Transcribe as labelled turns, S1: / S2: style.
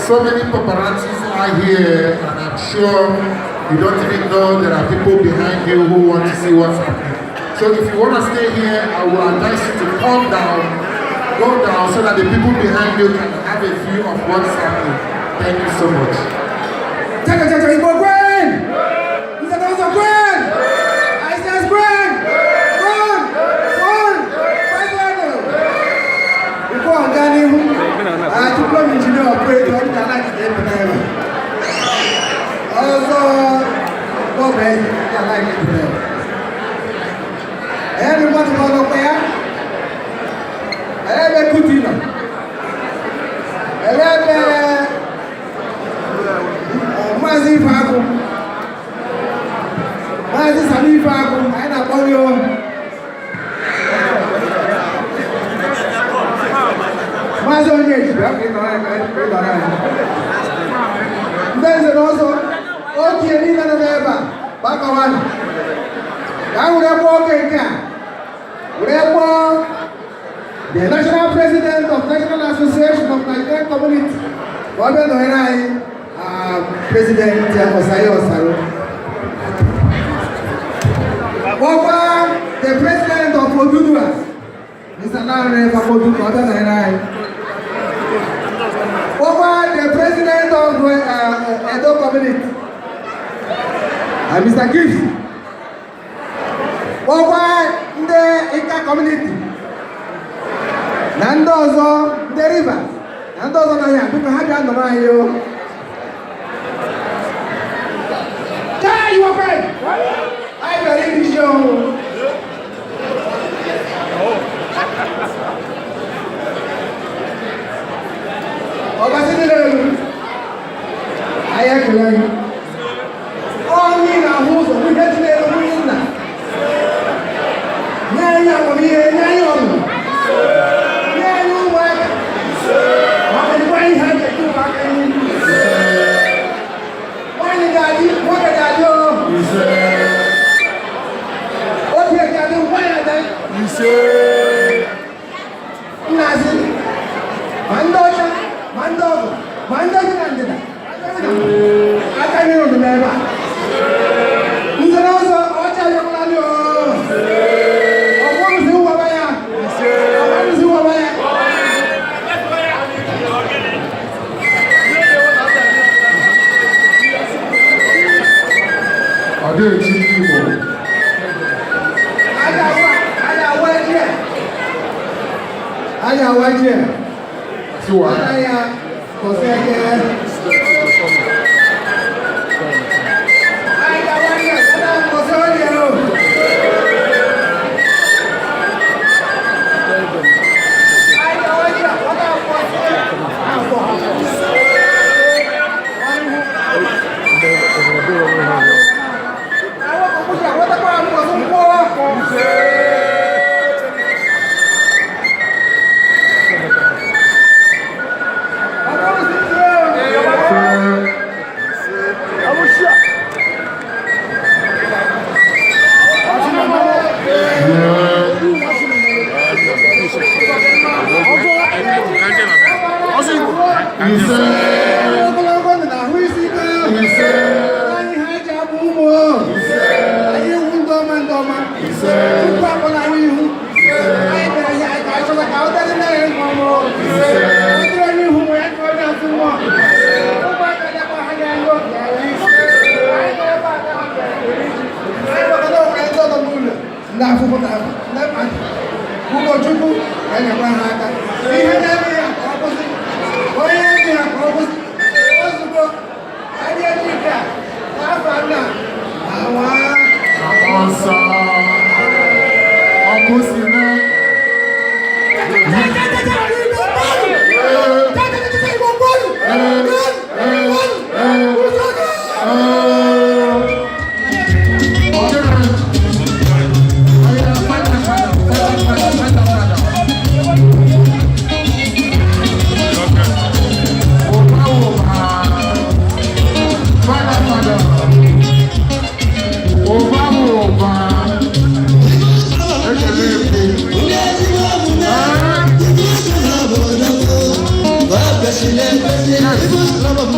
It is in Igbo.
S1: So many paparazzis are here, and I'm sure you don't even know there are people behind you who want to see what's happening. So if you want to stay here, I will advise you to calm down, go down so that the people behind you can have a view of what's happening. Thank you so much.
S2: Chacha chacha, Igbo kwen! Nze na ọzọ kwen! ICS kwen! Kwen! Kwen! Kwen! Before ọ gaa n'ihu, tupu m engineer operate, ọ dị ka anaghị ga-epụta ebe. Ọzọ bọọbụ ezi, ndị anaghị ga-epụta ebe. Enyi mmadụ nọ n'ọkwa ya. Ele ebe Kuti nọ. Ele ebe Maazị Ifeagụ, Maazị Sami Ifeagụ, anyị na-akpọ gị o. Maazị Onyeji, bịa ka ị nọrọ anyị, ka ị nọrọ anyị. Ndị nze na ọzọ, okenye niile nọ n'ebe a, gbakọwanụ. Ka a were kpọọ oge nke a, were kpọọ the National President of National Association of Nigerian Community, ka ọ bịa nọnyere anyị, President Osayi Osaro. Kpọkwa the President of Oduduwa, Mr. Lanre Fapodu, ka ọ bịa nọnyere anyị. Kpọkwa the President of Edo Community, Mr. Gift. Kpọkwa ndị Ika Community na ndị ọzọ, ndị Rivers na ndị ọzọ nọ ya, biko ha bịa nọrọ anyị o. Taa iwe kwe! Anyị bịara iri ji ọhụụ. Ọbasi dị n'elu, anyị ekele gị. Onye na-ahụ ụzọ, bụ ihe dị n'elu, nwunye nna. Nye anyị amamihe, nye anyị ọmụmụ. Nye anyị ụmụaka. Ma ọ dịkwa ihe a ga-eji ụmụaka ihe. Nwaanyị ga-adị, nwoke ga-adị o. Obi ga-adị, nwaanyị adị. Nnazi, ma ndị ọcha, ma ndị ọgụ, ma ndị dị na ndịda, aka nyere unu n'ebe a. Nze na ọzọ, ọcha abịakwala dị o. Ọgbọnụzi ụwaba ya. Ọgbọnụzi ụwaba ya.
S1: Ọ dịghị ndị Igbo.
S2: Aja awa ji a. Aja awa ji a.
S1: Tiwa.
S2: Anaghị kọsị eke. Aja awa ji a, anaghị kọsị ọrịa o. Aja awa ji a, anaghị kọsị afọ. Àwọn kọ̀ọ̀kọ̀ àwọn tẹ́kọ̀ọ́ àwọn kọ̀ọ̀sọ́ ń kọ́.
S1: Ise.
S2: Ogologo ndụ na ahụ isi ike.
S1: Ise.
S2: Anyị ha ji abụ ụmụ. Anyị iwu ndị ọma ndị ọma.
S1: Ise.
S2: Tupu akpọla anyị ihu. Anyị bịara ihe anyị ga-achọta ka ọ dịrị nne ya nke ọma. Ọ dịrị onye ihu nwe ya, dịrị onye azụ nwa. Ụmụaka dịkwa ha ga-anyụ. Anyị nọ ebe a na-eri ji. Anyị gbakọta ụka ndị ọzọ n'ụlọ. Ndị afụfụ na ndị mmadụ. Ụkọchukwu ga-enyekwa ha aka. Ihe na-eme ya ka ọ kwụsị. Onye eme ya ka ọ kwụsị. Ozugbo anyị eji nke a n'afọ nna awa.
S1: Ọsọ. Ọkụ si na.
S3: Kwesịrị ekwesị. People's Club of